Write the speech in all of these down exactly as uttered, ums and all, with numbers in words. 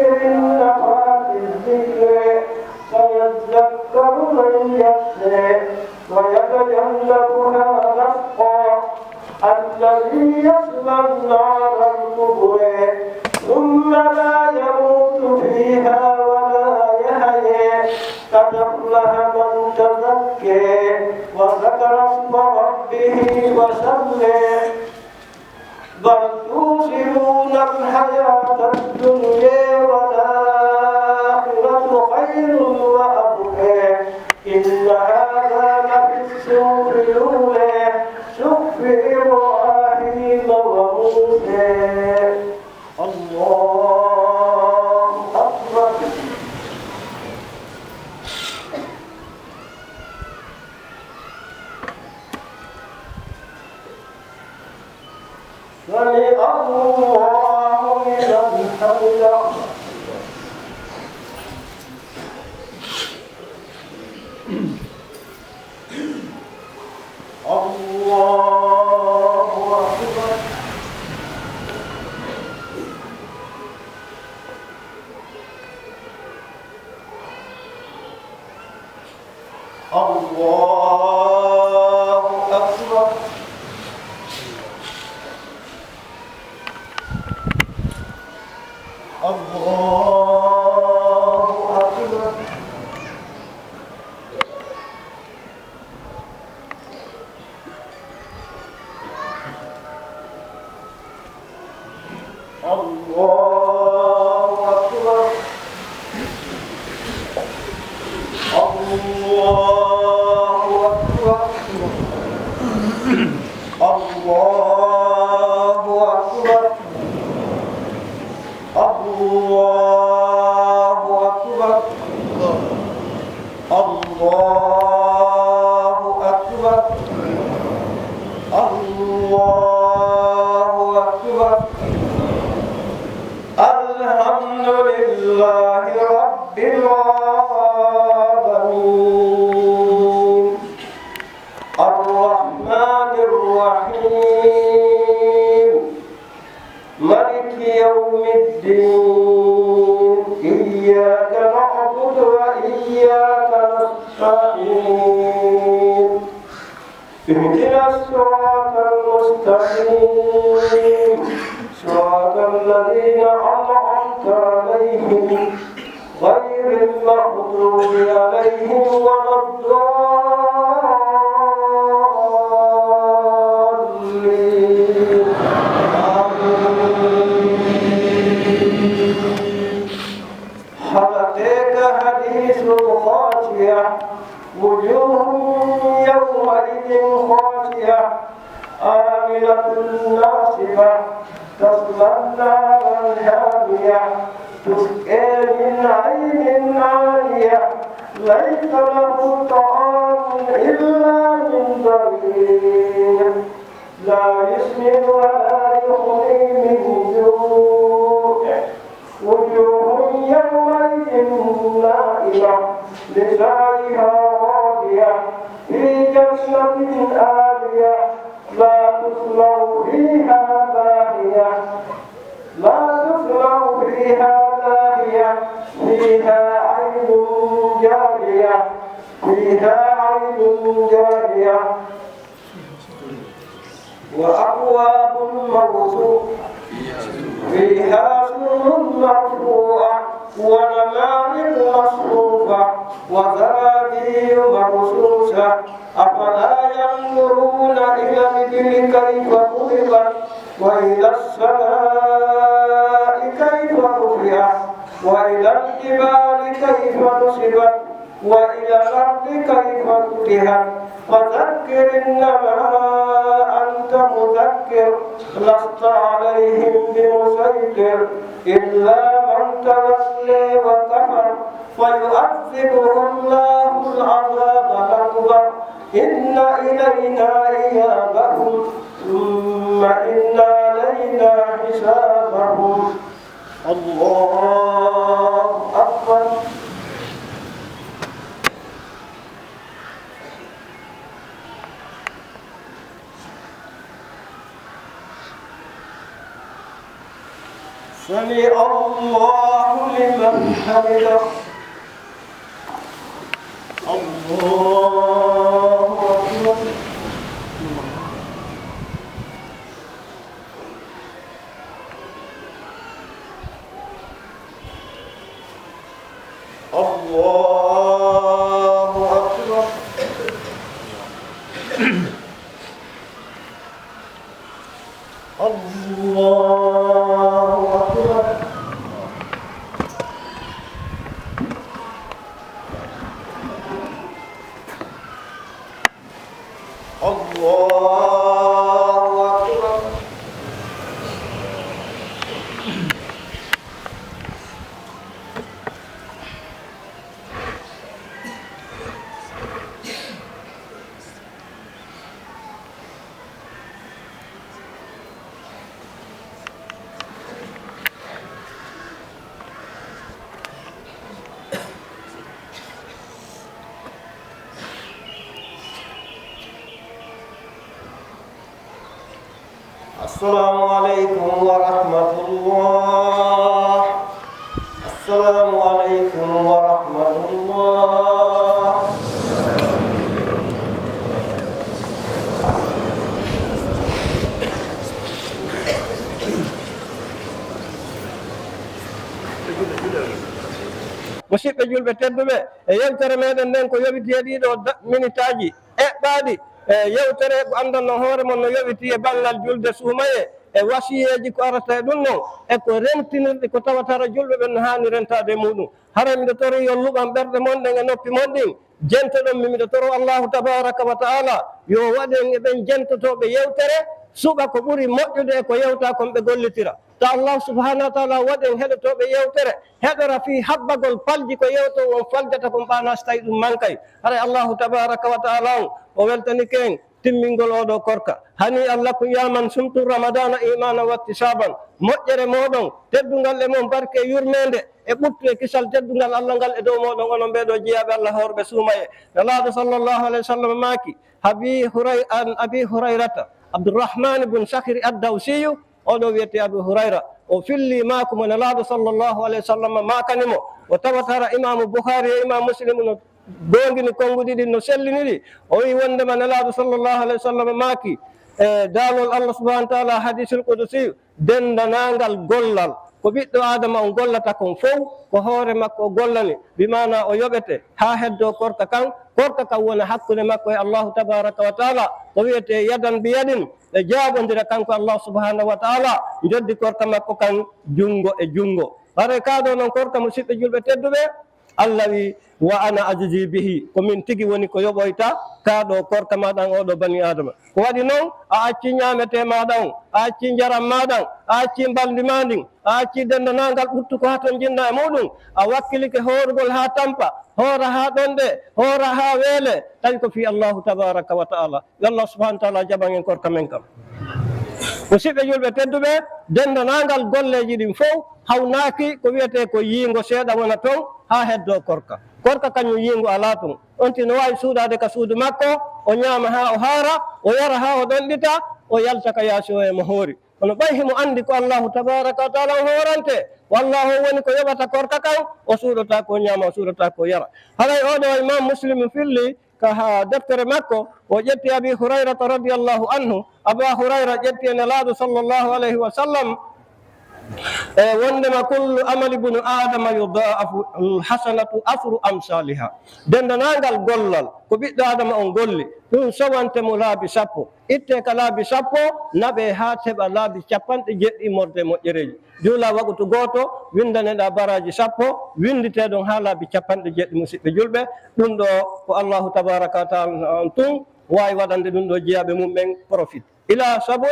النفعة الذكر سيذكر من يخشى ويتجنبها الأشقى الذي يصلى النار الكبرى ثم لا يموت فيها ولا يحيا قد أفلح من تزكى وذكر اسم ربه فصلى بل تؤثرون الحياة الدنيا والآخرة خير وأبقى إن هذا لفي الصحف الأولى صحف إبراهيم وموسى الله أكبر. سمع الله لمن حمده. الله أكبر. الله أكبر. الله أكبر. الله أكبر. الله أكبر. الله أكبر. الله أكبر. الله أكبر. الله أكبر. الحمد لله رب العالمين. الرحمن الرحيم. ملك يوم الدين. إياك نعبد وإياك نستعين. اهدنا الصراط المستقيم. صراط الذين أنعمت عليهم غير المغضوب عليهم ولا الضالين. آمين. هل أتاك حديث الغاشية. وجوه يومئذ خاشعة. عاملة ناصبة. تصلى نارا حامية. تسقى من عين آنية. ليس لهم طعام إلا من ضريع. لا يسمن ولا يغني من جوع. وجوه يومئذ ناعمة. لسعيها راضية. في جنة عالية. لا تسمع فيها لاغية. لا تسمع فيها لاغية. فيها عين جارية. فيها عين جارية. وأكواب موضوعة. فيها سرر مرفوعة. ونمارق مصفوفة. وزرابي مبثوثة. أفلا ينظرون إلى الإبل كيف خلقت. وإلى السماء كيف رفعت. وإلى الجبال كيف نصبت. وإلى الأرض كيف سطحت. فذكر إنما أنت مذكر. لست عليهم بمسيطر. إلا من تولى وكفر. فيعذبه الله العذاب الأكبر. إن إلينا إيابهم. ثم إن علينا حسابهم. الله أكبر. سمع الله لمن حمده. الله أكبر. الله أكبر. الله أكبر. الله أكبر. السلام عليكم ورحمة الله. السلام عليكم ورحمة الله. Musidɓe julɓe tedduɓe, e yewtere meɗen nden ko yowiti e ɗiɗo da-, minitaaji eɓɓaaɗi, e yewtere ko anndanno hoore mon no yowiti e banngal julde suumaye, e wasiyeeji ko arata e ɗum ɗon, e ko rentinirɗi ko tawata hara julɓe ɓen no haani rentaade e muɗum. Haray miɗo tori yo luɓan ɓerɗe mon ɗen e noppi mon ɗin, jentoɗon mi, miɗo toro Allahu tabaraka wa ta'ala yo waɗen e ɓen jentotooɓe yewtere, suɓa ko ɓuri moƴƴude e ko yewta kon ɓe gollitira. Ta Allah subhanahu wa ta'ala waɗen heɗotooɓe yewtere, heɗora fii habbagol palji ko yewto on faljata kon ɓaana si tawi ɗum mankay. Haray Allahu tabaraka wa ta'ala on o weltanike en timmingol oo ɗoo korka. Hani Allah ko yaman sumtu ramadana imana wattisaban. Moƴƴere mooɗon, teddungal e mon barke yurmeende e ɓuttu e kisal teddungal Allah ngal e dow mooɗon onon ɓee ɗoo jiyaaɓe Allah hoorɓe suumaye. Nelaaɗo sallallahu alayhi wa sallam maaki, Abi Huray-, an Abi Hurayrata, Abdurrahman ibn Sakhri ad-Dawsiyu, oo ɗoo wiyetee Abu Hurayra, o filli maaku mo Nelaaɗo sallallahu alayhi wa sallam maakani mo. O tawata hara Imaamu Bukhari e Imaamu Muslim no goongini konnguɗi ɗin, no sellini ɗi. O wi'i wonndema Nelaaɗo sallallahu alayhi wa sallam maaki, e daalol Allah subhanahu wa ta'ala, hadiisul qudusi, denndanangal gollal ko ɓiɗɗo Aadama on gollata kon fow, ko hoore makko o gollani, bi maana o yoɓete haa heddoo korka kan, korka kan wona hakkunde makko e Allahu tabaraka wa ta'ala, ko wiyetee yadan bi yadin, ɓe jaaɓondira kanko Allah subhanahu wa ta'ala, njoddi korka makko kan junngo e junngo. Haray kaa ɗoo non korka, musidɓe julɓe tedduɓe, Allah wi, "Wa ana ajzi bihi," ko min tigi woni ko yoɓoyta kaa ɗoo korka maa ɗan oo ɗoo bani Aadama. Ko waɗi non, a accii ñaametee maa ɗan, a accii njaram maa ɗan, a accii mbalndi maa ndin, a accii denndanangal ɓuttu ko haa ton njinnaa e muuɗum, a wakkilike hoorugol haa tampa, hoora haa ɗonɗee, hoora haa weelee, tawi ko fii Allahu tabaraka wa ta'ala. Yo Allah subhanahu wa ta'ala jaɓan en korka men kan. Musidɓe julɓe tedduɓe, denndanangal golleeji ɗin fow hawnaaki ko wiyetee ko yiingo seeɗa wona ton haa heddoo korka. Korka kañum yiingo alaa ton. On tigi no waawi suuɗaade ka suudu makko, o ñaama haa o haara, o yara haa o ɗonɗita, o yalta ka yaasi o e mo hoori. Kono ɓay himo anndi ko Allahu tabaraka wa ta'ala on hoorante, ko Allahu on woni ko yoɓata korka kan, o suuɗataa ko ñaama, o suuɗataa ko yara. Haray oo ɗoo Imam Muslim filli ka haa deftere makko, o ƴetti Abi Hurayrata radiyallahu anhu. Aba Hurayra ƴetti e Nelaaɗo sallallahu alayhi wa sallam, e wonndema, "Kullu amali bunu Aadama yudaafu al-hasanatu afru amsaliha." Denndanangal gollal ko ɓiɗɗo Aadama on golli, ɗum sowante mo laabi sappo. Ittee ka laabi sappo, naɓee haa heɓa laabi cappanɗe jeeɗiɗi immorde e moƴƴereeji. Juula waqtu gooto, winndaneɗaa baraaji sappo, winnditee ɗon haa laabi cappanɗe jeeɗiɗi, musidɓe julɓe. Ɗum ɗoo ko Allahu tabaraka wa ta'ala on tun waawi waɗande ɗum ɗoo jiyaaɓe mum ɓen profit. Ila sabu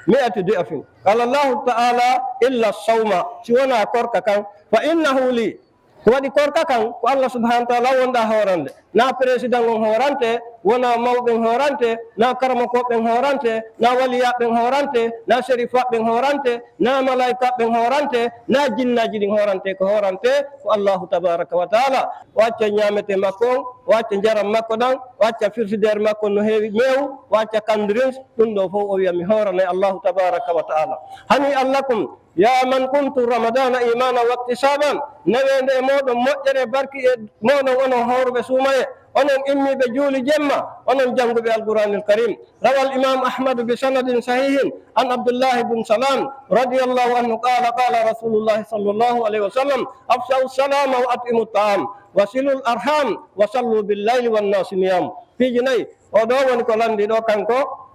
mi'ati di'afin. Qala Allahu ta'ala, "Illa sawma," si wonaa korka kan, "fa innahu li." Ko waɗi korka kan, ko Allah subhanahu wa ta'ala wonɗaa hoorande. Na président on hoorante, wona mawɓe ɓen hoorante, na karamokooɓe ɓen hoorante, na waliyaaɓe ɓen hoorante, na serifaaɓe ɓen hoorante, na malaa'ikaaɓe ɓen hoorante, na jinnaaji ɗin hoorante. Ko hoorante ko Allahu tabaraka wa ta'ala. O acca ñaametee makko on, o acca njaram makko ɗan, o acca frigidaire makko no heewi meew, o acca canned drinks, ɗum ɗoo fow o wi'a mi hooranay Allahu tabaraka wa ta'ala. Hani Allah kum يا من قمتم رمضان إيمانا واحتسابا. Naweende e mooɗon moƴƴere, barki e mooɗon, onon hooruɓe suumaye, onon immiiɓe juuli jemma, onon jannguɓe Alqur'aanil Kariim. روى الإمام أحمد بسند صحيح عن عبد الله بن سلام رضي الله عنه قال: قال رسول الله صلى الله عليه وسلم: أفشوا السلام وأطعموا الطعام وصلوا الأرحام وصلوا بالليل والناس نيام. Piiji nayi, o ɗo woni ko lanndi ɗo kanko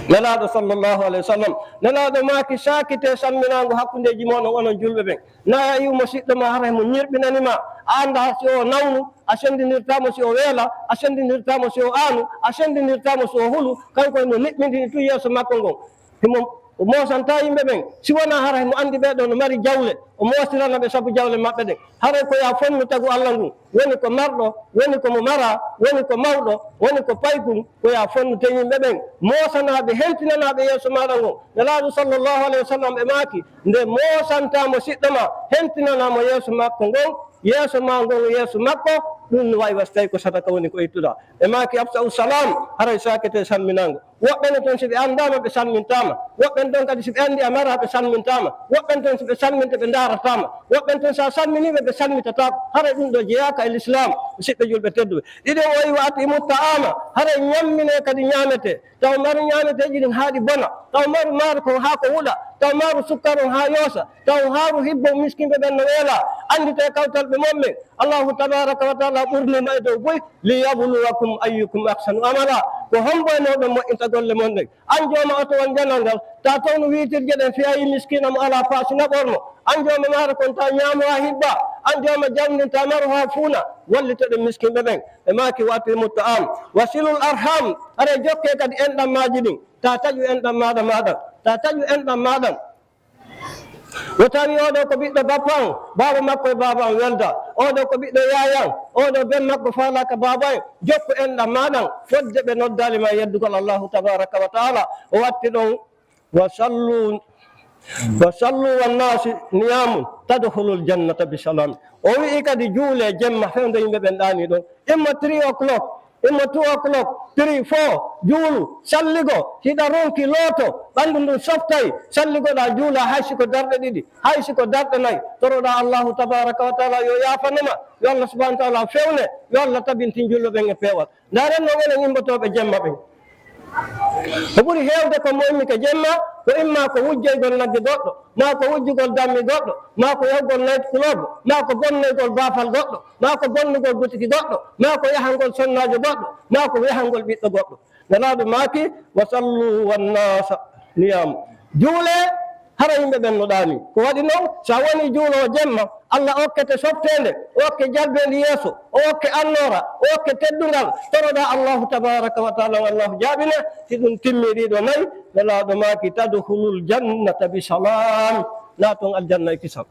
Nelaaɗo sallallahu alayhi wa sallam. Nelaaɗo maaki: saakitee salminaango hakkundeeji mooɗon, onon juulɓe ɓen. Na a yi'u musiɗɗo ma, haray mo ñirɓinani ma, a anndaa si o nawnu, a senndinirtaa mo si o weela, a senndinirtaa mo si o aanu, a senndinirtaa mo si o hulu, kanko e mo niɓɓindini tun yeeso makko ngon. Himo, o moosantaa yimɓe ɓen, si wonaa haray mo anndi ɓee ɗoo no mari jawle, o moosirana ɓe sabu jawle maɓɓe ɗen. Haray ko yo a fonnu tagu Alla ngun, woni ko marɗo, woni ko mo maraa, woni ko mawɗo, woni ko paykun, ko yo a fonnu ten yimɓe ɓen, moosanaa ɓe, hentinanaa ɓe yeeso maaɗa ngon. Nelaaɗo sallallahu alayhi wa sallam ɓe maaki, nde moosantaa musiɗɗo ma, hentinanaa mo yeeso makko ngon, yeeso maa ngon, yeeso makko, ɗun no wayi wa si tawi ko sadaka woni ko ittuɗaa. Ɓe maaki: أفشوا السلام, haray saakitee salminaango. Woɓɓe no ton, si ɓe anndaama, ɓe salmintaama. Woɓɓe no ton kadi, si ɓe anndi a maraa, ɓe salmintaama. Woɓɓe no ton, si ɓe salminte, ɓe ndaarataama. Woɓɓe no ton, si a salminii ɓe, ɓe salmitataako. Haray ɗun ɗoo jeyaaka e Lislaam, musiɗɓe juulɓe tedduɓe. Ɗiɗo, o wi'i: وأطعموا الطعام, haray ñamminee kadi ñaametee. Taw maru ñaameteeji ɗin haa ɗi bona. Taw maru maaru kon haa ko wuɗa. Taw maru sukkar on haa yoosa. Taw haaru hibbo miskinɓe ɓen no weelaa. Annditee kawtalɓe mon ɓen. Allahu tabaaraka wa taala ɓurniima e dow buy. ليبلوكم أيكم أحسن عملا. Ko hombo e mooɗon moƴƴinta golle mon ɗen? An jooma otowal njanal ngal, taa tawnu wiitirje ɗen, fii a yi'ii miskiina mo alaa paasi na ɓorno. An jooma maaru kon, taa ñaamu haa hibba. An jooma jawdi ndin, taa maru haa fuuna. Wallitoɗen miskinɓe ɓen. Ɓe maaki: وأطعموا الطعام وصلوا الأرحام. Haray jokkee kadi enɗan maaji ɗin. Taa taƴu enɗan maaɗa, maaɗan. Taa taƴu enɗan maaɗan. O tawi oo ɗoo ko ɓiɗɗo bappa an, baaba makko e baaba an weldaa. Oo ɗoo ko ɓiɗɗo yaaya an, oo ɗoo ben makko faalaaka baaba en. Jokku enɗan maaɗan, fodde ɓe noddaali ma e yeddugol Allahu tabaaraka wa taala. O watti ɗon: وصلوا، وصلوا والناس نيام تدخلوا الجنة بسلام. O wi'i kadi: juulee jemma, fewndo yimɓe ɓen ɗaanii ɗon. Imma three o'clock, imma two o'clock, three, four, juulu, salligo, hiɗa ronki looto, ɓanndu ndun softay, salligoɗaa juulaa, hay si ko darɗe ɗiɗi, hay si ko darɗe nayi, toroɗaa Allahu tabaaraka wa taala yo yaafano ma, yo Allah subhaanahu wa taala fewne, yo Allah tabintin julɓe ɓen e peewal. Ndaaren non enen immotooɓe jemma ɓen. Ko ɓuri heewde ko mo immike jemma, ko imma ko wujjoygol nagge goɗɗo, maa ko wujjugol dammi goɗɗo, maa ko yahugol night club, maa ko bonnoygol baafal goɗɗo, maa ko bonnugol butiki goɗɗo, maa ko yahangol sonnaajo goɗɗo, maa ko yahangol ɓiɗɗo goɗɗo. Nelaaɗo maaki: وصلوا والناس نيام. Juulee, hara yimɓe ɓen no ɗaanii. Ko waɗi non, si a wonii juuloowo jemma, Allah okkete softeende, o okke jalbeendi yeeso, o okke annoora, o okke teddungal. Toroɗaa Allahu tabaaraka wa taala, on Allahu jaaɓine. Si ɗun timmii ɗii ɗoo nayi, Nelaaɗo maaki: تدخلوا الجنة بسلام. Naaton aljanna e kisal.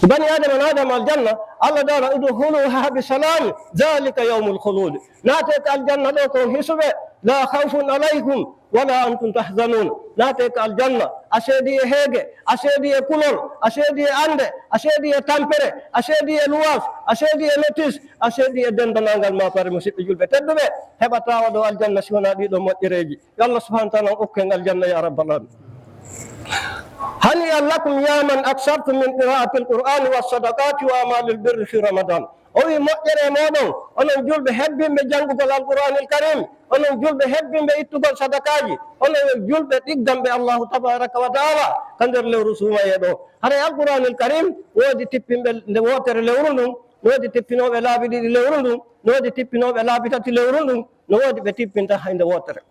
Bani Aadama naatama aljanna, Allah daara: ادخلوها بسلام ذلك يوم الخلود. Naatee ka aljanna ɗoo ko on hisuɓe, لا خوف عليكم ولا أنتم تحزنون. Naatee ka aljanna, a seedii e heege, a seedii e kulol, a seedii e annde, a seedii e tampere, a seedii e luwaas, a seedii e notis, a seedii e denndanangal maa pare. Musiɗɓe julɓe tedduɓe, heɓataa oo ɗoo aljanna si wonaa ɗii ɗoo moƴƴereeji. Yo Allah subhaanahu wa taala okku en aljanna, yaa rabbal aalamiin. هنيئا لكم يا من أكثرتم من قراءة القرآن والصدقات وأعمال البر في رمضان. O wi'i, moƴƴere e mooɗon, onon julɓe hebbinɓe janngugol Alqur'aanil Kariim, onon julɓe hebbinɓe ittugol sadakaaji, onon julɓe ɗigganɓe Allaahu tabaaraka wa ta'aala ka nder lewru suumayee ɗoo. Haray Alqur'aanil Kariim woodi tippinɓe nde wootere lewru ndun, woodi tippinooɓe laabi ɗiɗi lewru ndun, woodi tippinooɓe laabi tati lewru ndun, no woodi ɓe tippinta hay nde wootere.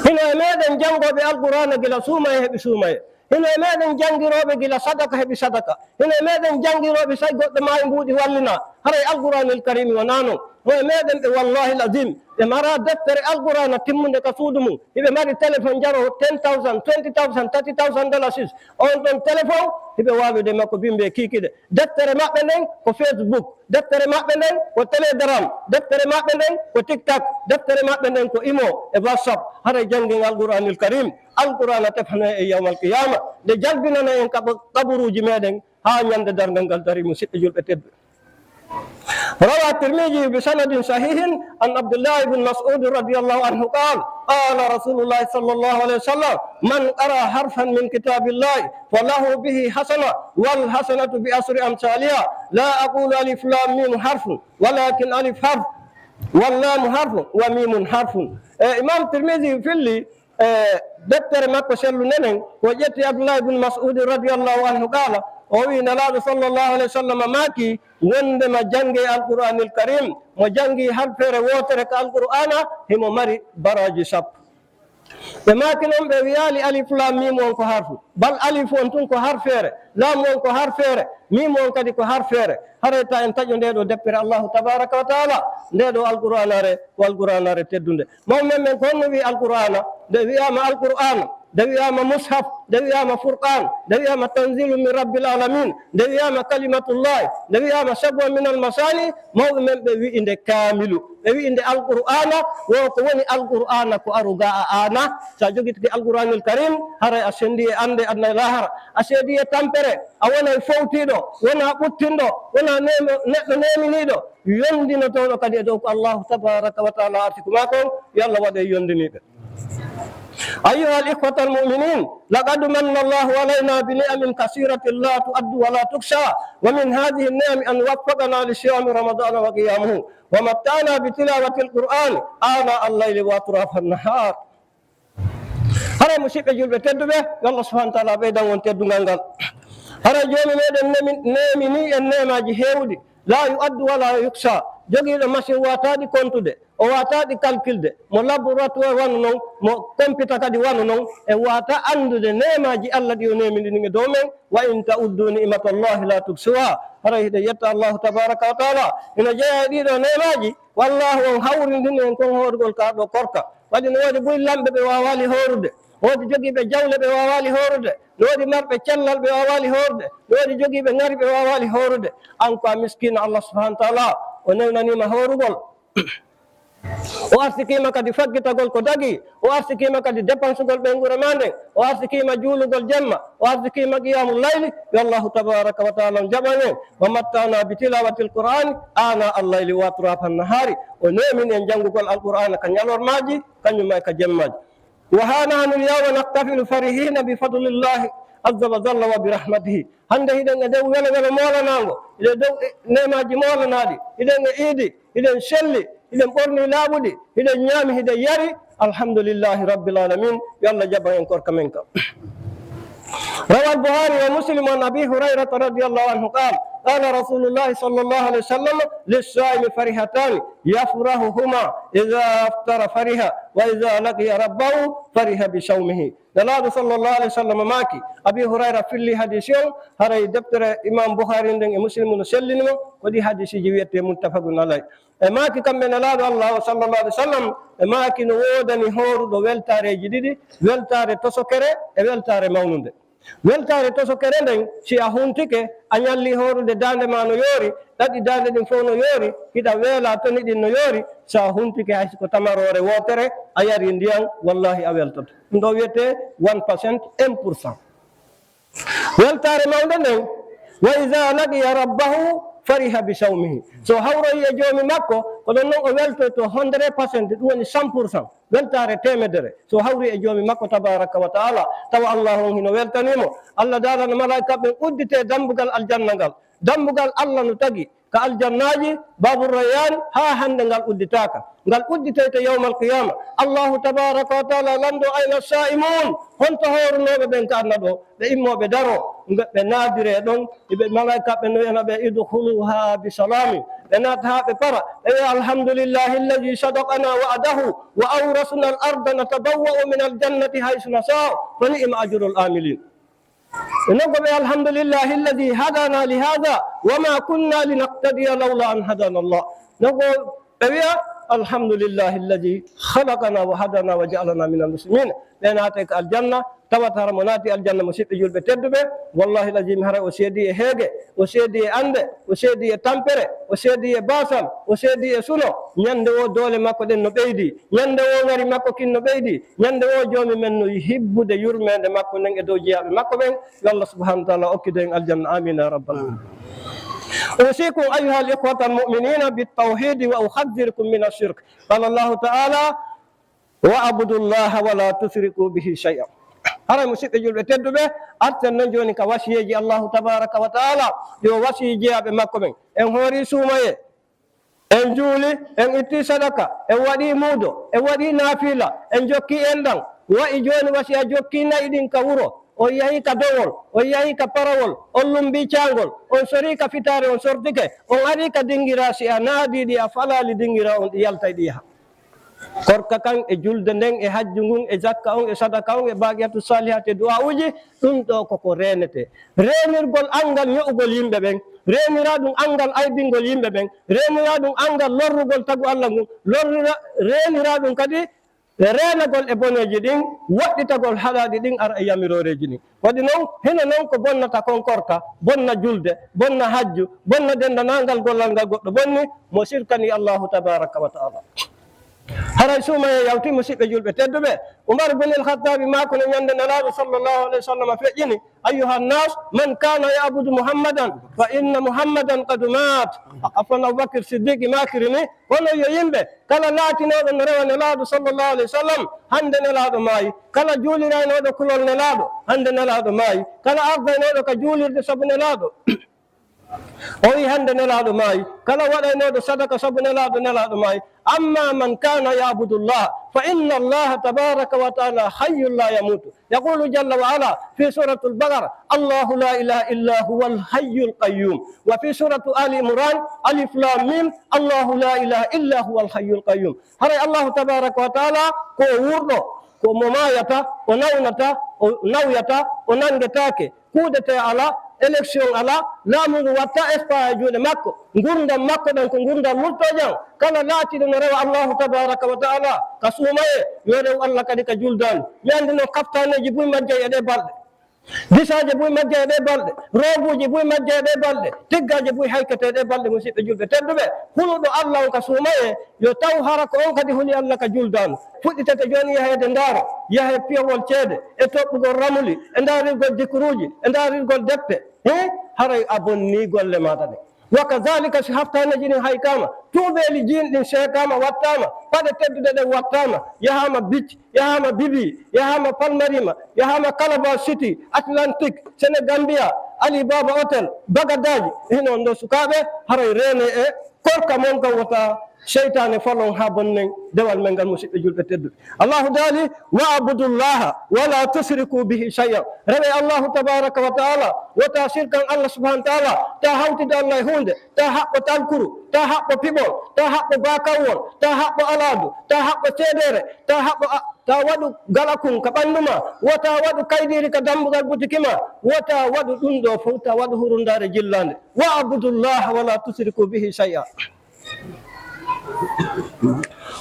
Hino e meɗen janngooɓe Alqur'aana gila suumayee heɓi suumayee. Hino e meɗen janngirooɓe gila sadaka heɓi sadaka. Hino e meɗen janngirooɓe, say goɗɗo maayi mbuuɗi wallinaa. Haray Alqur'aanil Kariimi wonaa non. Mo e meɗen ɓe, wallaahi al-aziim, ɓe maraa deftere Alqur'aana timmunde ka suudu mun. Hiɓe mari téléphone jaroowo ten thousand, twenty thousand, thirty thousand dollars. On ɗon téléphone, hiɓe waawi de makko bimbi e kiikiiɗe. Deftere maɓɓe nden ko Facebook. Deftere maɓɓe nden ko Telegram, deftere maɓɓe nden ko TikTok, deftere maɓɓe nden ko Imo e WhatsApp. Haray janngen Alqur'aanil Kariim, Alqur'aana tefane en yawmal qiyaama, nde jalbinana en kab-, kaburuuji meɗen haa ñande darngal ngal darii, musiɗɓe julɓe tedduɓe. روى الترمذي بسند صحيح عن عبد الله بن مسعود رضي الله عنه قال: قال رسول الله صلى الله عليه وسلم: من قرأ حرفا من كتاب الله فله به حسنة، والحسنة بعشر أمثالها، لا أقول ألف لام ميم حرف، ولكن ألف حرف، واللام حرف، وميم حرف. E, Imam Tirmidhi filli, e, deftere makko sellunde nden, ko ƴetti Abdullah ibn Mas'ud radiyallahu anhu qala, o wi Nelaaɗo sallallahu alayhi wa sallam maaki, wondema jannge Alqur'anil Karim, mo janngi harfeere wootere ka Alqur'ana, himo mari baraaji sappo. Ɓe maaki non, ɓe wiyaali alif lam mim on ko harfu, bal alif on tun ko harfeere, lam on ko harfeere, mim on kadi ko harfeere. Haray ta en taƴo nde ɗo deppere Allahu tabaraka wa taala, nde ɗo Alqur'anare, ko Alqur'anare teddunde. Mawɓe men ɓen ko honno wi Alqur'ana? Nde wi'ama Alqur'ana, nde wi'ama mushaf, nde wi'ama furqan, nde wi'ama tanzilu min rabbil alamin, nde wi'ama kalimatullahi, nde wi'ama sabwa min almasani, mawɓe men ɓe wi'i nde kaamilu. Ɓe wi'i nde Alqur'ana, wo ko woni Alqur'ana ko aru ga a ana. Sa jogitake Alqur'anil Karim, haray a sendi e ande aduna e lahara. A seedi e tampere, a wonay fowtiiɗo, wona ɓuttinɗo, wona neemo-, neɗɗo neeminiiɗo, yondinotooɗo kadi e dow ko Allahu tabaraka wa taala arti ko maa kon, yo Allah waɗe yondiniiɓe. أيها الإخوة المؤمنين، لقد من الله علينا بنعم كثيرة لا تعد ولا تحصى، ومن هذه النعم أن وفقنا لصيام رمضان وقيامه، ومتعنا بتلاوة القرآن آناء الليل وأطراف النهار. Haray, musiɓɓe julɓe tedduɓe, yo Allah subhanahu wa taala ɓeydan on teddungal ngal. Haray, Joomi meɗen nemi-, neemini en neemaaji heewuɗi, لا يعد ولا يحصى, jogiiɗo masiŋ waataaɗi kontude, o waataaɗi kalkilde, mo laboratoire wano non, mo kompita kadi wano non, e waata anndude neemaaji Allah ɗi o neemini ɗin e dow men. وإن تعدوا نعمة الله لا تحصوها. Haray hiɗen yetta Allahu tabaraka wa taala, hino jeyaa e ɗii ɗoo neemaaji, wallaahi on hawrindini en kon hoorugol ka ɗoo korka. Waɗi no woodi buy lamɓe ɓe waawaali hoorude, woodi jogiiɓe jawle ɓe waawaali hoorude, no woodi marɓe cellal ɓe waawaali hoorude, no woodi jogiiɓe ŋari ɓe waawaali hoorude. An ko a miskiino, Allah subhanahu wa taala o newnaniima hoorugol. O arsikiima kadi faggitagol ko dagii, o arsikiima kadi dépensugol ɓeynguure maa nden, o arsikiima juulugol jemma, o arsikiima qiyamul layli, yo Allahu tabaraka wa taala on jaɓan en. ومتعنا بتلاوة القرآن آناء الليل وأطراف النهار. O neemini en janngugol Alqur'aana ka ñalormaaji, kañum e ka jemmaaji. وها نحن اليوم نحتفل فرحين بفضل الله عز وجل وبرحمته. Hannde hiɗen e dow welo welo moolanaango, hiɗen e dow neemaaji moolanaaɗi, hiɗen e iidi, hiɗen selli, hiɗen ɓorni laaɓuɗi, hiɗen ñaami, hiɗen yari. Alhamdulillahi Rabbil Alamin. Yo Allah jaɓan en korka men ka. روى البخاري ومسلم عن أبي هريرة رضي الله عنه قال: قال رسول الله صلى الله عليه وسلم: للصائم فرحتان يفرحهما، إذا أفطر فرح، وإذا لقي ربه فرح بصومه. Nelaaɗo sallallahu alayhi wa sallam maaki, Abi Hurayra filli hadiisi on, haray deftere Imam Bukhari nden e Muslim no sellini mo, ko ɗi hadiisiiji wi'etee muttafaqun alayh. E maaki kamɓe Nelaaɗo Allah o sallallahu alayhi wa sallam, e maaki no woodani hooruɗo weltaareeji ɗiɗi, weltaare tosokere e weltaare mawnunde. Weltaare tosokere nden, si a huntike, a ñalli hoorude daande ma no yoori, ɗaɗi daande ɗin fow no yoori, hiɗa weelaa toni ɗin no yoori, sa huntike hay si ko tamaroore wootere, a yari ndiyan, wallahi a weltoto. Ɗum ɗo wiyetee one percent, un pour cent. Weltaare mawnde nden, وإذا لقي ربه فرح بصومه. So hawroyi e Joomi makko, ko ɗon non o weltoytoo hundred percent, ɗum woni cent pour cent. Weltaare teemedere, so hawri e Joomi makko tabaraka wa taala, tawa Allah on hino weltanii mo. Allah daala no malaa'ika ɓen udditee dambugal aljanna ngal. Dambugal Allah no tagi ka aljannaaji, Baabu Rayyan, haa hannde ngal udditaaka. Ngal udditoyte yawmal qiyaama. Allahu tabaraka wa taala lanndoo: أين الصائمون؟ Honto hoorunooɓe ɓen ka aduna ɗoo? Ɓe immoo ɓe daroo, ɓe naadiree ɗon, ɓe malaa'ika ɓen no wi'ana ɓe: ادخلوها بسلام. Ɓe naata haa ɓe para, ɓe wi'a: الحمد لله الذي صدقنا وعده وأورثنا الأرض نتبوأ من الجنة حيث نشاء فنعم أجر العاملين. E non ko ɓe: الحمد لله الذي هدانا لهذا وما كنا لنهتدي لولا أن هدانا الله. Non ko ɓe wi'a: الحمد لله الذي خلقنا وهدانا وجعلنا من المسلمين. Ɓe naata ka aljanna, tawata hara mo naati aljanna, musiɓɓe julɓe tedduɓe, wallahi lazim, haray o seedi e heege, o seedi e annde, o seedi e tampere, o seedi e baasal, o seedi e suno. Ñande woo doole makko ɗen no ɓeydi, ñande woo ŋari makko kin no ɓeydi, ñande woo Joomi men no hibbude yurmeende makko nden e dow jeyaaɓe makko ɓen. Yo Allah subhanahu wa taala okkito en aljanna. Amin ya rabbal alamin. أوصيكم أيها الإخوة المؤمنين بالتوحيد وأحذركم من الشرك. قال الله تعالى: "واعبدوا الله ولا تشركوا به شيئا." Haray, musidɓe julɓe tedduɓe, arten non jooni ka wasiyeeji Allahu tabaraka wa taala, ɗi o wasiyii jeyaaɓe makko ɓen. En hoori suumayee, en juuli, en itti sadaka, en waɗi muudo, en waɗi naafila, en jokki enɗan. Wa'i jooni wasiya jokki na'i ɗin ka wuro, on yahi ka dowol, on yahi ka parawol, on lumbi caangol, on sori ka fitaare, on sortike, on ari ka dingira, si a naadi ɗi, a falaali dingira on, ɗi yaltay ɗi yaha. Korka kan e julde nden e hajju ngun e zakka on e sadaka on e baqiyatu salihat e du'a'uji, ɗum ɗo koko reenete. Reenirgol anngal ño'ugol yimɓe ɓen, reenira ɗum anngal aybingol yimɓe ɓen, reenira ɗum anngal lorrugol tagu Allah ngun, lorrira, reenira ɗum kadi reenagol e boneeji ɗin, woɗɗitagol haɗaaɗi ɗin, ara e yamirooreeji ɗin. Waɗi non, hino non ko bonnata kon korka, bonna julde, bonna hajju, bonna denndanangal gollal ngal goɗɗo bonni, mo sirkani Allahu tabaraka wa taala. Haray suumayee yawti, musidɓe julɓe tedduɓe, Umar bin al-Khattabi maako no ñande Nelaaɗo sallallahu alayhi wa sallam feƴƴini: "Ayyuha nnas, man kana ya'budu Muhammadan fa inna Muhammadan qad mat." Afwan, Abubakir Siddiqi maakiri ni, kono yo yimɓe, kala laatinooɗo no rewa Nelaaɗo sallallahu alayhi wa sallam, hande Nelaaɗo maayi. Kala juuliraynooɗo kulol Nelaaɗo, hande Nelaaɗo maayi. Kala ardaynooɗo ka juulirde sabu Nelaaɗo, o wi hande Nelaaɗo maayi. Kala waɗaynooɗo sadaka sabu Nelaaɗo, Nelaaɗo maayi. Amma man kana ya'budu Allah, fa inna Allah tabaraka wa taala hayyun la yamutu. Yaqulu jalla wa ala fi suratul Baqara: "Allahu la ilaha illa huwal hayyul qayyum." Wa fi suratu Ali Imran: "Alif lam mim, Allahu la ilaha illa huwal hayyul qayyum." Haray Allahu tabaraka wa taala ko o wurɗo, ko mo maayata, o nawnata, o nawyata, o nangetaake. Kudete ala, élection ala, laamu ngu watta espoir e juuɗe makko. Ngurdam makko ɗan ko ngurdam lurtojam. Kala laatiɗo no rewa Allahu tabaraka wa taala ka suumayee, yo rew Allah kadi ka juldaani. Mi anndi non kaftaneeji buy majjay e ɗee balɗe. Disaaje buy majjay e ɗee balɗe. Roobuuji buy majjay e ɗee balɗe. Tiggaaje buy haykete e ɗee balɗe, musidɓe julɓe tedduɓe. Huluɗo Allah on ka suumayee, yo taw hara ko on kadi huli Allah ka juldaani. Fuɗɗitete jooni yaheede ndaaro, yahe piyowol ceede, e toɓɓugol ramuli, e ndaarirgol dikruuji, e ndaarirgol depte. He, haray a bonnii golle maaɗa ɗen. Wa kadhalika, si haftaneeji ɗin haykaama, tuubeeli jiin ɗin seekaama, wattaama, paɗe tedduɗe ɗen wattaama, yahaama Bic, yahaama Bibi, yahaama Palmarima, yahaama Calabar City, Atlantic, Senegambia, Ali Baba Hotel, Bagadaaji, e non ɗo sukaaɓe, haray reene e korka mon kan wota seytaane falon haa bonnen dewal men ngal, musidɓe julɓe tedduɓe. Allahu daali: "Wa abudullaha wa la tushriku bihi shay'a." Rewe Allahu tabaraka wa taala, wota sirkan Allah subhanahu wa taala, ta hawtide Allah e huunde, ta haɓɓo talkuru, ta haɓɓo piɓol, ta haɓɓo bakawwol, ta haɓɓo alaadu, ta haɓɓo ceedeere, ta haɓɓo a-, ta waɗu galakun ka ɓanndu ma, wota waɗu kaydiiri ka dambugal butiki ma, wota waɗu ɗum ɗo fof, ta waɗu hurundaare jillaande. "Wa abudullaha wa la tushriku bihi shay'a."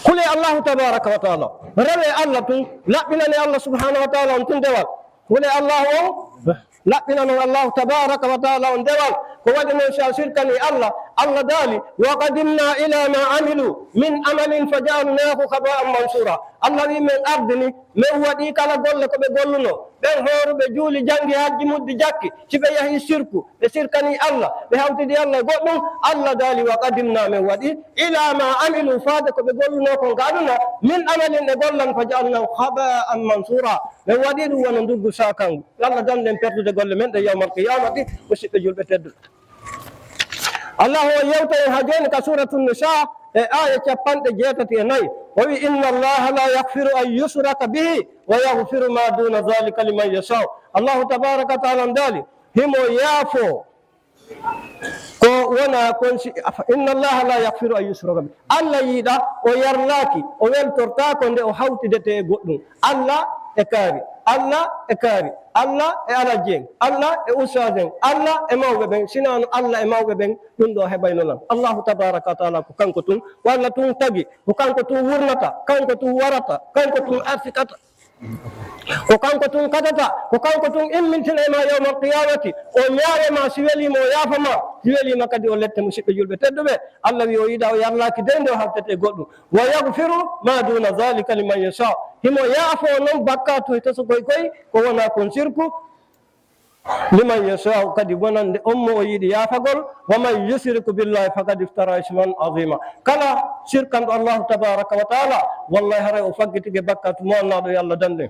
Hule Allahu tabaraka wa taala. Rewe Allah tun, laɓɓinane Allah subhanahu wa taala on tun dewal. Hule Allahu on, laɓɓinanon Allahu tabaraka wa taala on dewal. Ko waɗi non si a sirkani Allah, Allah daali: "Wa qadimna ila ma amilu min amalin fa ja'alnahu haba'an mansura." Allah wi men ardini, men waɗi kala golle ko ɓe golluno. Ɓen hooruɓe juuli, jangi hajji, muddi jakki, si ɓe yahi sirku, ɓe sirkani Allah, ɓe hawtidi Allah e goɗɗum, Allah daali: "Wa qadimna", men waɗi, "ila ma amilu", faade ko ɓe golluno kon ka aduna, "min amalin", e gollan, "fa ja'alnahu haba'an mansura", men waɗi ɗum wano nduggu sakangu. Allah dannden perdude golle men ɗe yawmal qiyamati, musidɓe julɓe tedduɓe. Allah o yewta en ha jooni ka Suratu Nisa e aya capanɗe jeetati e nayi. O wi: "Inna Allaha la yaghfiru an yushraka bihi wa yaghfiru ma duna dhalika liman yasha." Allahu tabaraka wa taala daali, himo yaafo ko wona kon si, "Inna Allaha la yaghfiru an yushraka bihi." Allah yiɗa, o yarlaaki, o weltortaako nde o hawtidete e goɗɗum. Allah e kaari, Allah e kaari, Allah e alajji en, Allah e ustaas en, Allah e mawɓe ɓen. Sinaa no Allah e mawɓe ɓen, ɗum ɗo heɓayno lan. Allahu tabaraka wa taala ko kanko tun, ko Allah tun tagi, ko kanko tun wurnata, kanko tun warata, kanko tun arsikata. Ko kanko tun kadata, ko kanko tun immintina e ma yawmal qiyamati. O ñaawe ma si weli mo, o yaafa ma si weli ma kadi, o lette, musidɓe julɓe tedduɓe. Allah wi o yiɗa, o yarlaaki dey nde o hawtete e goɗɗum. "Wa yaghfiru ma duna dhalika liman yasha." Himo yaafo non bakkaatu e tosokoy koy ko wona kon sirku. Liman yasha'u, kadi wonande on mo o yiɗi yaafagol. Wa man yushrik billahi faqad iftara isman azima. Kala sirkanɗo Allahu tabaraka wa taala, wallahi haray o faggitike bakkaatu mo annaaɗo yo Allah danɗen.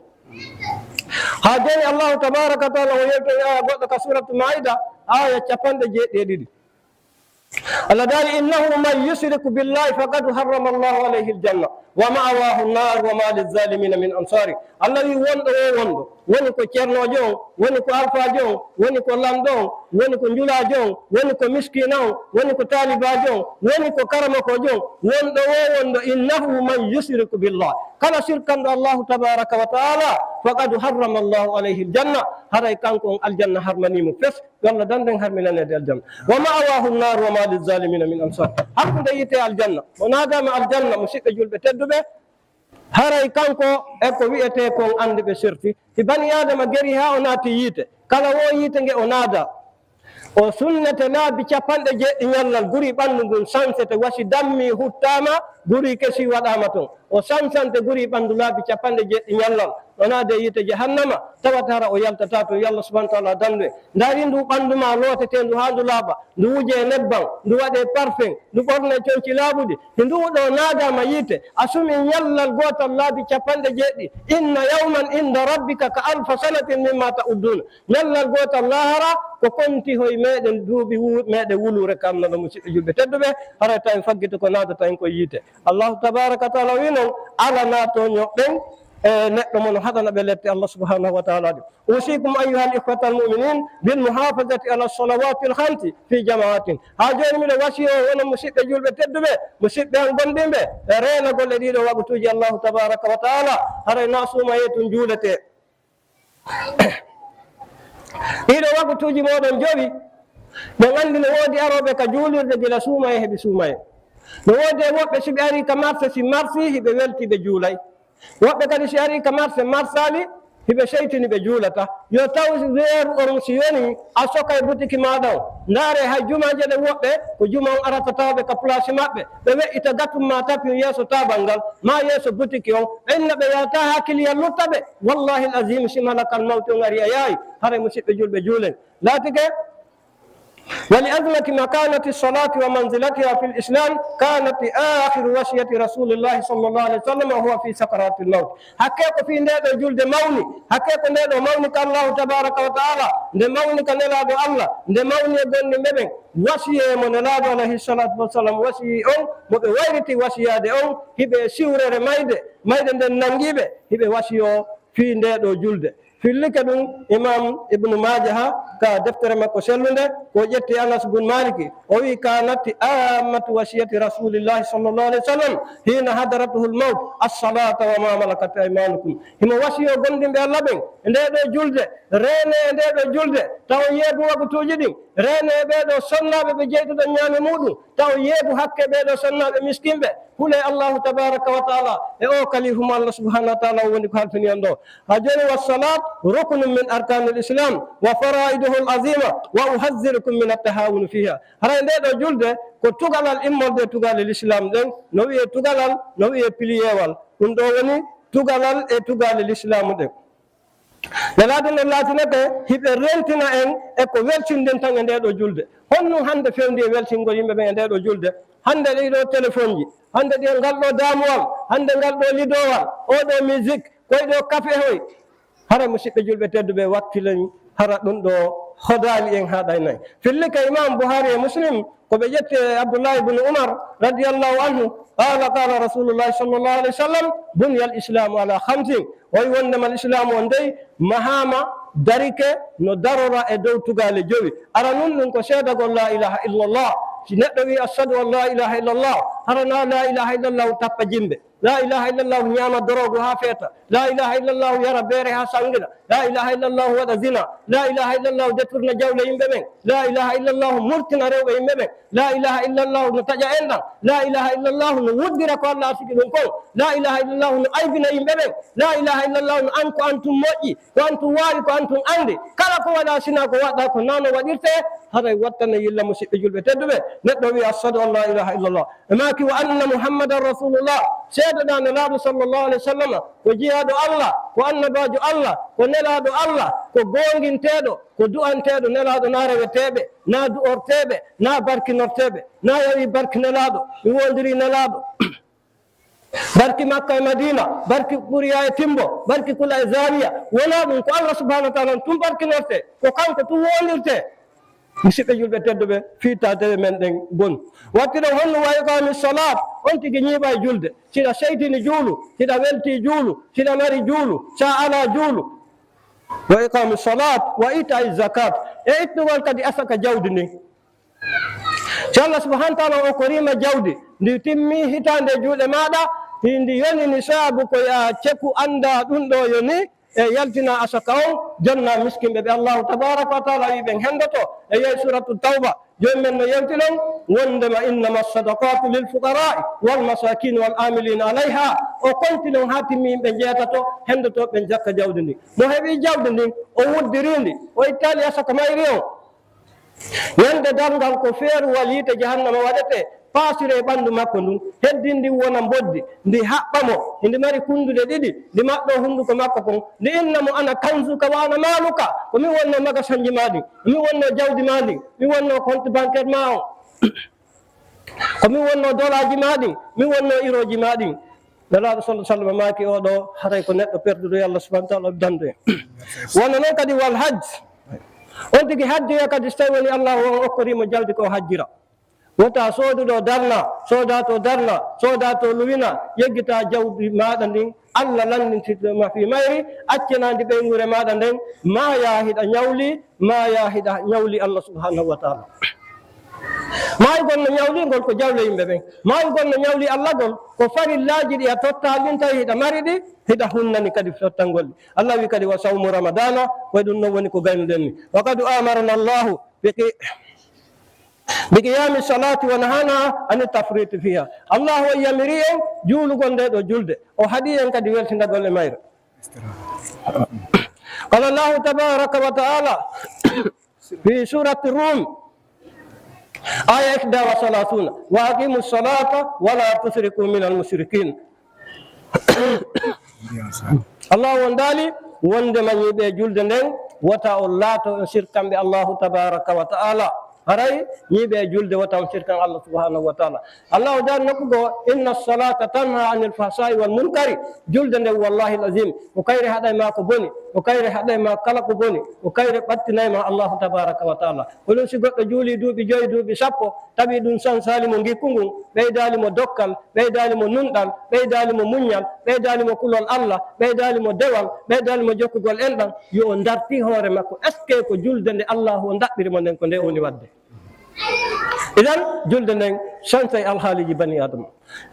Haa jooni Allahu tabaraka wa taala o yewti e aya goɗɗo ka suratu Maida, aya capanɗe jeeɗiɗi e ɗiɗi. Allah daali, "Innahu man yushrik billahi faqad harrama Allahu alayhi aljanna wa ma'wahu an-nar wa ma lizzalimina min ansari." Allah wi, wonɗo o wonɗo, woni ko ceernoojo on, woni ko alfaajo on, woni ko lanɗo on, woni ko njulaajo on, woni ko miskiina on, woni ko taalibaajo on, woni ko karamokoojo on, wonɗo o wonɗo, "Innahu man yushrik billah." Kala sirkanɗo Allahu tabaraka wa taala, faqad harrama Allahu alayhi aljanna, haray kanko on aljanna harmanii mo fes. Yo Allah danɗen harminaneede aljanna. Wa ma'wahu an-nar wa ma lizzalimina min ansar. Hakkunde yiite e aljanna. Mo naadaama aljanna, musiɓɓe julɓe tedduɓe, haray kanko e ko wi'etee kon annde ɓe serti. Si bani Aadama geri haa o naati yiite, kala woo yiite nge o naada, o sunnete laabi capanɗe jeeɗiɗi ñallal, guri ɓanndu ngun sansete, wasi dammii huttaama, guri kesi waɗaama ton. O sansante guri ɓanndu laabi capanɗe jeeɗiɗi ñallal, o naade yiite jahannama, tawata hara o yaltataa ton, yo Allah subhanahu wa taala dandu en. Ndaari ndu ɓanndu maa looteteendu haa ndu laaɓa, ndu wujee nebbam, ndu waɗee parfum, ndu ɓornee conci laaɓuɗi. Si ndu ɗoo naadaama yiite, a sumii ñallal gootal laabi capanɗe jeeɗiɗi, inna yawman inda rabbika ka alfa sanatin mimma ta'uddun. Ñallal gootal laahara ko konti hoy meeɗen duuɓi wu-, meeɗen wuluure kam nano musiɓɓe julɓe tedduɓe, haray taw en faggito ko naadata en ko yiite. Allahu tabaraka wa taala wi non, alanaa tooño ɓen, e neɗɗo mo no haɗana ɓe lette Allah subhanahu wa taala ɗin. Usikum ayyuhal ikhwatal mu'minin bil muhafazati ala salawatil khamsi fi jama'atin. Haa jooni miɗo wasiyo onon musiɓɓe julɓe tedduɓe, musiɓɓe an gomɗinɓe, e reenagol e ɗiɗo waqtuuji Allahu tabaraka wa taala, haray na suumayee tun juuletee. Ɗiɗo waqtuuji mooɗon jowi, ɓe anndi no woodi arooɓe ka juulirde gila suumayee heɓi suumayee. No woodi e woɓɓe si ɓe arii ka marse, si marsii hiɓe weltii ɓe juulay. Woɓɓe kadi si arii ka marse marsaali, hiɓe seytini ɓe juulata. Yo taw weeru on si yonii, a sokay butiki maaɗa on. Ndaaree hay jumaaje ɗen woɓɓe, ko juma on arata tawɓe ka place maɓɓe. Ɓe we'ita gatum maa tapin yeeso taabal ngal, maa yeeso butiki on. Ɓe inna ɓe yahataa haa kiliyan lutta ɓe. Wallahi al-azim, si malakal mawti on arii a yahay, haray musiɓɓe julɓe juulen. Laatike, ولعظمة مكانة الصلاة ومنزلتها في الإسلام كانت آخر وصية رسول الله صلى الله عليه وسلم وهو في سكرات الموت. Hakkee ko fii ndee ɗoo julde mawni, hakkee ko ndee ɗoo mawni ka Allahu tabaraka wa taala, nde mawni ka Nelaaɗo Allah, nde mawni e gomɗinɓe ɓen, wasiyee mo Nelaaɗo alayhi salatu wassalam wasiyii on, mo ɓe wayriti wasiyaade on, hiɓe e siwrere mayde, mayde nden nangii ɓe, hiɓe wasiyoo fii ndee ɗoo julde. Fillike ɗum Imam Ibnu Maajaha ka deftere makko sellunde, ko ƴetti Anas bun Maliki, o wi'i, "Kanat ammatu wasiyati Rasulillahi sallallahu alaihi wasallam hina hadaratuhu al-maut as-salata wa ma malakat aymanukum." Himo wasiyo gomɗinɓe Allah ɓen, e ndee ɗoo julde, reenee e ndee ɗoo julde, taw yeebu waqtuuji ɗin, reenee e ɓee ɗoo sonnaaɓe ɓe jeytuɗon ñaame muuɗum, taw yeebu hakke ɓee ɗoo sonnaaɓe miskinɓe, hulee Allahu tabaraka wa taala e oo kalifu mo Allah subhanahu wa taala o woni ko halfini on ɗoo. Haa jooni, wassalat ruknun min arkanil islam wa faraiduhu al azima wa uhazzirukum min attahawuni fiha. Haray ndee ɗoo julde ko tugalal immorde e tugaale l'islam ɗen, no wi'ee tugalal, no wi'ee piliyeewal. Ɗum ɗoo woni tugalal e tugaale l'islam ɗen. Nelaaɗo nden laatinete hiɓe rentina en e ko weltinɗen tan e ndee ɗoo julde. Honɗum hannde fewndi e weltingol yimɓe ɓen e ndee ɗoo julde? Hannde ɗii ɗoo telefonji, hannde ɗii ngal ɗoo damuwal, hannde ngal ɗoo lidoowal, oo ɗoo musique, koy ɗoo kafe hoy. Hara musiɓɓe julɓe tedduɓe, wakkilen hara ɗum ɗoo hodaali en haa ɗaynay. Fillike Imam Buhari e Muslim, ko ɓe ƴetti e Abdullahi ibn Umar radiyallahu anhu, qala, qala Rasulullahi sallallahu alaihi wasallam, "Buniyal islamu ala khamsin." O wi wondema islamu on dey mahaama, darike, no darora e dow tugaale jowi. Aranun ɗum ko seedagol la ilaha illallah. Si neɗɗo wi, "Ashhadu an la ilaha illallah," hara na la ilaha illallah tappa jimbe. La ilaha illallah ñaama dorogu haa feeta. La ilaha illallah yara beere haa sangina. La ilaha illallah waɗa zina. La ilaha illallah detourna jawle yimɓe ɓen. La ilaha illallah murtina rewɓe yimɓe ɓen. La ilaha illallah no taƴa enɗam. La ilaha illallah no wuddira ko Allah arsiki ɗum kon. La ilaha illallah no aybina yimɓe ɓen. La ilaha illallah no an ko an tun moƴƴi, ko an tun waawi, ko an tun anndi. Kala ko waɗa sina ko waɗa ko nano waɗirte, Haray wattane yilla, musiɓɓe julɓe tedduɓe, neɗɗo wiya, "Ashhadu an la ilaha illallah." E maaki, "Wa anna Muhammadan Rasulullah." Seedeɗaa Nelaaɗo sallallahu alayhi wa sallam ko jiyaaɗo Allah, ko annabaajo Allah, ko nelaaɗo Allah, ko goonginteeɗo, ko du'anteeɗo. Nelaaɗo na reweteeɓe, na du'orteeɓe, na barkinorteeɓe, na yawi barki Nelaaɗo, mi woondirii Nelaaɗo. Barki Makka e Madina, barki Ɓuriya e Timbo, barki Kula e Zawiya. Wonaa ɗum, ko Allah subhanahu wa taala on tun barkinorte, ko kanko tun woondirte. Musiɓɓe julɓe tedduɓe, fii tatewe men ɗen boni. Watti ɗon honno wa iqami salat, on tigi ñiiɓa e julde. Siɗa seytini juulu, siɗa welti juulu, siɗa mari juulu, sa ala juulu. Wa iqami salat, wa ita zakat. E ittugol kadi asaka jawdi ndin. Si Allah subhanahu wa taala okkoriima jawdi, ndi timmi hitaande e juuɗe maaɗa, ndi yoni nisaabu ko yaa ceku annda ɗum ɗo yoni, e yaltina asaka on, jonna miskinɓe ɓe Allahu tabaraka wa taala wi ɓen hendoto, e yehi suratu Tawba, jooni men no yewti ɗon, wondema innama sadaqatu lil fuqarai wal masakin wal amilina alayha, o konti ɗon haa timmi yimɓe jeetato, hendoto ɓen jakka jawdi ndin. Mo heɓi jawdi ndin, o wuddiri ndi, o ittali asaka mayri on, Ñande darngal ko feeruwal yiite jahannama waɗetee, paasiree ɓanndu makko ndun, heddin ndin wona mboddi, ndi haɓɓa mo, ndi mari kunnduɗe ɗiɗi, ndi maɓɓoo hunnduko makko kon, ndi inna mo, "Ana kanzuka wa ana maaluka," ko min wonnoo magasanji maa ɗin, ko min wonnoo jawdi maa ndin, min wonnoo compte bancaire maa on, ko min wonnoo dolaaji maa ɗin, min wonnoo irooji maa ɗin. Nelaaɗo sallallahu alaihi wasallam maaki, "Oo ɗoo, haray ko neɗɗo perduɗo, yo Allah subhanahu wa taala dandu en." Wano non kadi wal hajj. On tigi hajjoya kadi, so tawi woni Allahu on okkorii mo jawdi ko o hajjira. Wota sooduɗo darna, soodato darna, soodato luwina, yeggita jawdi maaɗa ndin, Allah lanndintirde ma fii mayri, accanandi ɓeynguure maaɗa nden, ma yaa hiɗa ñawli, ma yaa hiɗa ñawli Allah subhanahu wa taala. Maayugol no ñawlingol ko jawle yimɓe ɓen. Maayugol no ñawli Allah gol ko farillaaji ɗi a tottaali ɗin, tawi hiɗa mari ɗi, hiɗa hunnani kadi tottangol ɗi. Allah wi kadi, "Wa sawmu ramadana," ko e ɗum non woni ko gaynuɗen ni. "Wa qad amarana Allahu bi qi-, bi qiyami salati wa nahana ani tafriti fiha." Allah o yamiri en juulugol nde ɗo julde. O haɗi en kadi weltindagol e mayre. Qala Allahu tabaraka wa ta'ala, في سورة الروم، آية إحدى وثلاثون، "وأقيموا الصلاة ولا تشركوا من المشركين." Allah on daali wonde ma ñiiɓe julde nden, wota on laato on sirkanɓe Allahu tabaraka wa ta'ala. Haray ñiiɓe julde, wota on sirkan Allah subhanahu wa ta'ala. Allah o daali nokku goo, "Inna salata tanha anil fahsai wal munkari." Julde nden, wallahi lazim, ko kayre haɗay ma ko boni, ko kayre haɗay ma kala ko boni, ko kayre ɓattinay ma Allahu tabaraka wa taala. Ko ɗum si goɗɗo juuli duuɓi joyi, duuɓi sappo, tawi ɗum sansaali mo ngikku ngun, ɓeydaali mo dokkal, ɓeydaali mo nunɗal, ɓeydaali mo muññal, ɓeydaali mo kulol Allah, ɓeydaali mo dewal, ɓeydaali mo jokkugol enɗan, yo o darti hoore makko. Est-ce que ko julde nde Allahu o daɓɓiri mo nden, ko nde o woni waɗde? Idan, julde nden sansay alhaaliji bani Adama.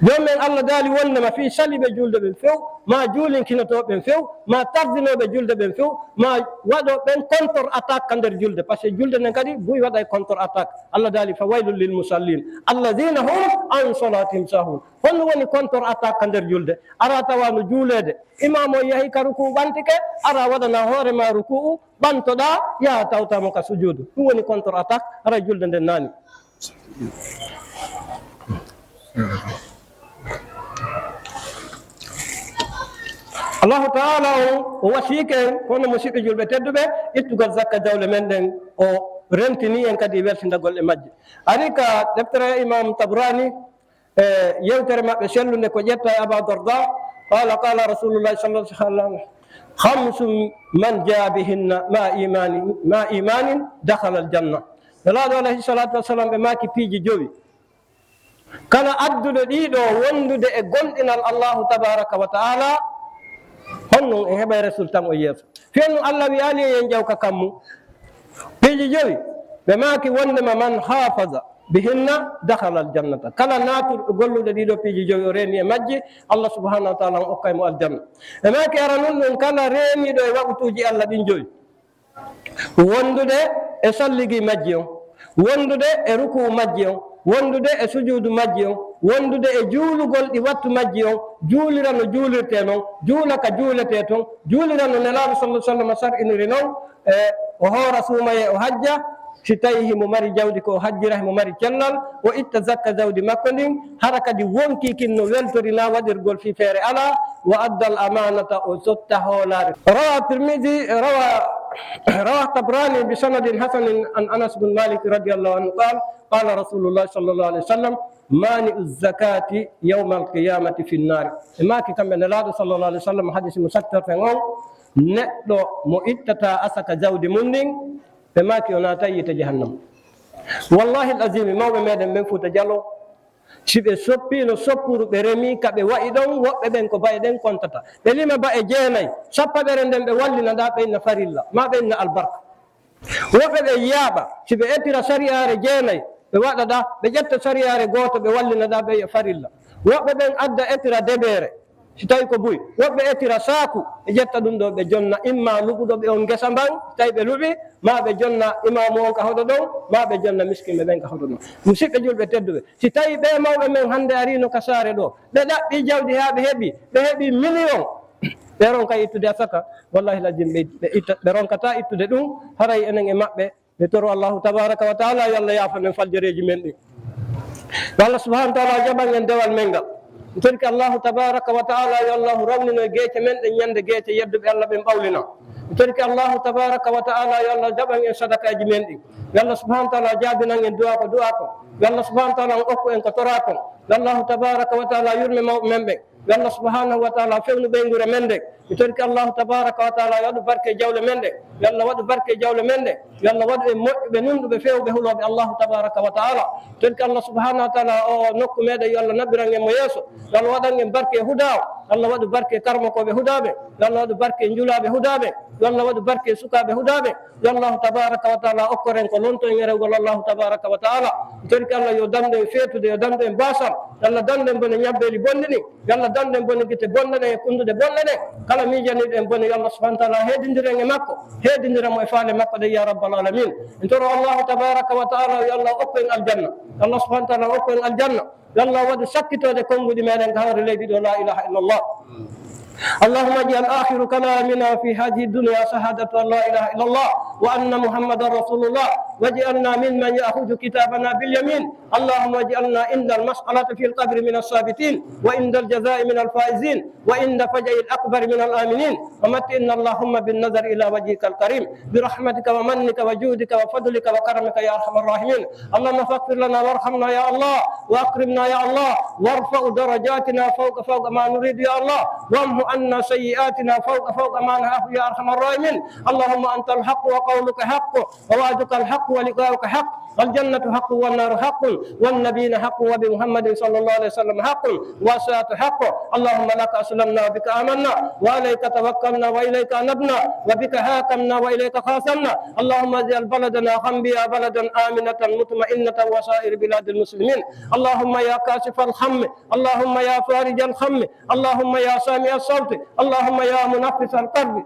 Joom men Allah daali wondema fii saliɓe julde ɓen few, ma juulinkinotooɓe ɓen few, ma tardinooɓe julde ɓen few, ma waɗo ɓen contre attaque ka nder julde. Parce que julde nden kadi buy waɗay contre attaque. Allah daali, "Fa waylun lil musallin, alladhina hum an salatihim sahun." Honno woni contre attaque ka nder julde? Ara tawa no juuleede, imam o yahi ka ruku ɓantike, ara waɗana hoore ma ruku'u, ɓantoɗaa, yaha tawta mo ka sujuudu. Ɗum woni contre attaque, hara julde nden naani. Allahu taala on o wasiike en, kono musiɓɓe julɓe tedduɓe, ittugol zakka jawle men ɗen, o rentini en kadi weltindagol e majje. Ari ka deftere Imam Tabrani, e yewtere maɓɓe sellunde ko ƴetta e Aba Darda, qala, qala Rasulullahi sallallahu alaihi wasallam, "Khamsu man jaa bihinna ma imani, ma imanin dakhala al-janna." Nelaaɗo alayhi salatu wassalam ɓe maaki piiji jowi. Kala adduɗo ɗiɗo wondude e gomɗinal Allahu tabaraka wa ta'ala, honno en heɓay Rasul tan o yeeso. Fennu Allah wi'aali en ƴeew ka kammu. Piiji jowi, ɓe maaki wondema, "Man hafaza bihinna dakhala aljannata." Kala naaturɗo golluɗo ɗiɗo piiji jowi, o reeni e majji, Allah subhanahu wa ta'ala on okkay mo aljanna. Ɓe maaki aranun ɗum, kala reeniɗo e waɓutuuji Allah ɗin jowi. Wondude e salligi majji on, wondude e ruku'u majji on, wondude e sujuudu majji on, wondude e juulugol ɗi wattu majji on, juulira no juulirtee non, juula ka juuletee ton, juulira no Nelaaɗo sallallahu alaihi wasallam sar'iniri non, e o hoora suumayee, o hajja, Si tawi himo mari jawdi ko o hajjira, himo mari cellal, o itta zakka jawdi makko ndin, hara kadi wonkii kin no weltori na waɗirgol fii feere alaa, wa addal amaanata, o jotta hoolaare. Rawa Tirmidi, rawa, rawa Tabrani bi sanadin hasanin an Anas bin Malik radiyallahu anhu qal, qala Rasulullah sallallahu alaihi wasallam, mani'u zakati yawmal qiyamati fin nar. E maaki kamɓe Nelaaɗo sallallahu alaihi wasallam, hadisi mo sattorten on, neɗɗo mo ittata asaka jawdi mun ndin, ɓe maaki o naata yiite jahannama. Wallahi al-azimi, mawɓe meɗen ɓen Fuuta Jaloo, si ɓe soppiino soppuru, ɓe remi ka ɓe wa'i ɗon, woɓɓe ɓen ko ba'e ɗen kontata. Ɓe lima ba'e jeenay, sappaɓere nden ɓe wallina ɗa, ɓe inna farilla, ma ɓe inna albarka. Woɓɓe ɓe yaaɓa, si ɓe ettira sariyaare jeenay, ɓe waɗa ɗa, ɓe ƴetta sariyaare gooto, ɓe wallina ɗa, ɓe yi'a farilla. Woɓɓe ɓen adda ettira debeere, si tawi ko buy, woɓɓe ettira saaku, ɓe ƴetta ɗum ɗo, ɓe jonna imma luɓuɗo ɓe on ngesa mban, si tawi ɓe luɓi, ma ɓe jonna imaamu on ka hoɗo ɗon, ma ɓe jonna miskinɓe ɓen ka hoɗo ɗon. Musiɓɓe julɓe tedduɓe, si tawi ɓe mawɓe men hannde ariino ka saare ɗo, ɓe ɗaɓɓi jawdi haa ɓe heɓi, ɓe heɓi miliyon, ɓe ronka ittude asaka, wallahi lajim ɓe, ɓe itta, ɓe ronkata ittude ɗum, haray enen e maɓɓe, ɓe toro Allahu tabaraka wa taala, yo Allah yaafan en faljareeji men ɗin. Yo Allah subhanahu wa taala jaɓan en dewal men ngal. Mi torike Allahu tabaraka wa taala, yo Allahu rawnino e geece men ɗen ñande geece yedduɓe Allah ɓen ɓawlina. Mi torike Allahu tabaraka wa taala, yo Allah jaɓan en sadakaaji men ɗin. Yo Allah subhanahu wa taala jaabinan en du'a ko du'a kon. Yo Allah subhanahu wa taala okku en ko tora kon. Yo Allahu tabaraka wa taala yurme mawɓe men ɓen. Yo Allah subhanahu wa taala fewnu ɓeynguure men nden. Mi torike Allahu tabaraka wa taala yo waɗu barke e jawle men ɗen. Yo Allah waɗu barke e jawle men ɗen. Yo Allah waɗu en moƴƴuɓe, nunɗuɓe, feewuɓe, hulooɓe Allahu tabaraka wa taala. Mi torike Allah subhanahu wa taala o nokku meɗen yo Allah naɓiran en mo yeeso. Yo Allah waɗan en barke e hudaa o. Yo Allah waɗu barke e karamokooɓe hudaa ɓen. Yo Allah waɗu barke e njulaaɓe hudaa ɓen. Yo Allah waɗu barke e sukaaɓe hudaa ɓen. Yo Allahu tabaraka wa taala okkoren ko lonto en e rewgol Allahu tabaraka wa taala. Mi torike Allah yo dandu en feetude, yo dandu en baasal. Yo Allah dandu en bone ñabbeeli bonɗi ɗin. Yo Allah dandu en bone gite bonɗe ɗen e kunduɗe bonɗe ɗen. Kala miijaniiɗo en bone, yo Allah subhanahu wa taala heedindira en e makko, heedindira mo e faale makko ɗen, ya rabbal alamin. En toro Allahu tabaraka wa taala, yo Allah okku en aljanna. Yo Allah subhanahu wa taala okku en aljanna. Yo Allah waɗu sakkitoode konnguɗi meɗen ka hoore leydi ɗo, la ilaha illallah. اللهم اجعل آخر كلامنا في هذه الدنيا شهادة أن لا إله إلا الله وأن محمدا رسول الله، واجعلنا ممن يأخذ كتابنا باليمين. اللهم اجعلنا عند المسألة في القبر من الثابتين، وعند الجزاء من الفائزين، وعند فزع الأكبر من الآمنين. ومتعنا اللهم بالنظر إلى وجهك الكريم برحمتك ومنك وجودك وفضلك وكرمك يا أرحم الراحمين. اللهم فاغفر لنا وارحمنا يا الله، وأكرمنا يا الله، وارفع درجاتنا فوق فوق ما نريد يا الله، وامحو عنا سيئاتنا فوق فوق ما نخاف يا أرحم الراحمين. اللهم أنت الحق وقولك حق، ووعدك الحق ولقاؤك حق، والجنة حق والنار حق، والنبيين حق، وبمحمد صلى الله عليه وسلم حق، والساعة حق. اللهم لك أسلمنا وبك آمنا، وعليك توكلنا وإليك أنبنا، وبك حاكمنا وإليك خاصمنا. اللهم اجعل بلدنا غامبيا بلدا آمنا مطمئنا وسائر بلاد المسلمين. اللهم يا كاشف الغم، اللهم يا فارج الهم، اللهم يا سامع الصوت، اللهم يا منفس الكرب،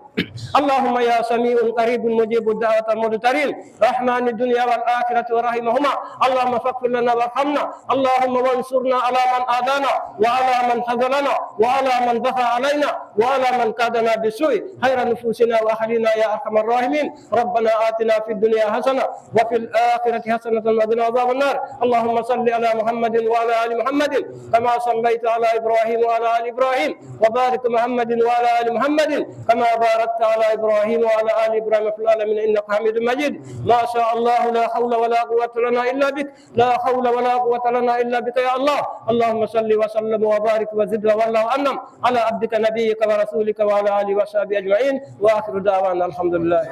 اللهم يا سميع قريب مجيب الدعوة المضطرين، رحمن الدنيا والآخرة ورحيمهما. اللهم فاغفر لنا وارحمنا. اللهم وانصرنا على من آذانا وعلى من خذلنا وعلى من بغى علينا وعلى من كادنا بالسوء غير نفوسنا وأهلنا يا أرحم الراحمين. ربنا آتنا في الدنيا حسنة وفي الآخرة حسنة وقنا عذاب النار. اللهم صل على محمد وعلى آل محمد كما صليت على إبراهيم وعلى آل إبراهيم، وبارك محمد وعلى آل محمد كما باركت على إبراهيم وعلى آل إبراهيم في العالمين إنك حميد مجيد. ما شاء الله، لا حول ولا قوة لنا إلا بك، لا حول ولا قوة لنا إلا بك يا الله. اللهم صل وسلم وبارك وزد وتولى وأنعم على عبدك نبيك ورسولك وعلى آله وصحبه أجمعين. وآخر دعوانا الحمد لله.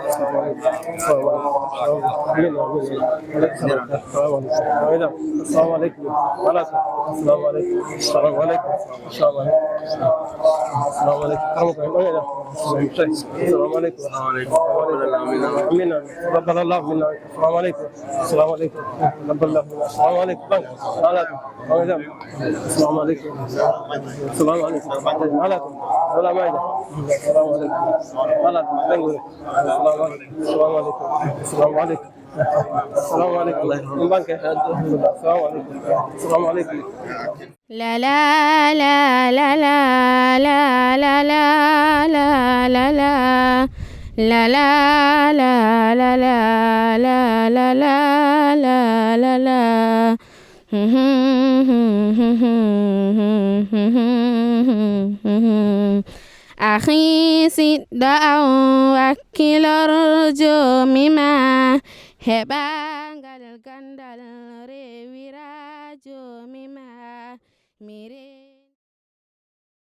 السلام عليكم. السلام عليكم. السلام عليكم. السلام عليكم. السلام عليكم. السلام عليكم. آمين. تقبل الله منا. السلام عليكم. السلام عليكم. تقبل الله منا. السلام عليكم. السلام عليكم. السلام عليكم. السلام عليكم. السلام عليكم. السلام عليكم. السلام عليكم. السلام عليكم. السلام عليكم. السلام عليكم. السلام عليكم. السلام عليكم. La la la la la la la la la la la. La la la la la la la la la la la. Axi siɗɗo an, wakkilor joomi ma, heɓa ngal gandal, rewira joomi ma. Mi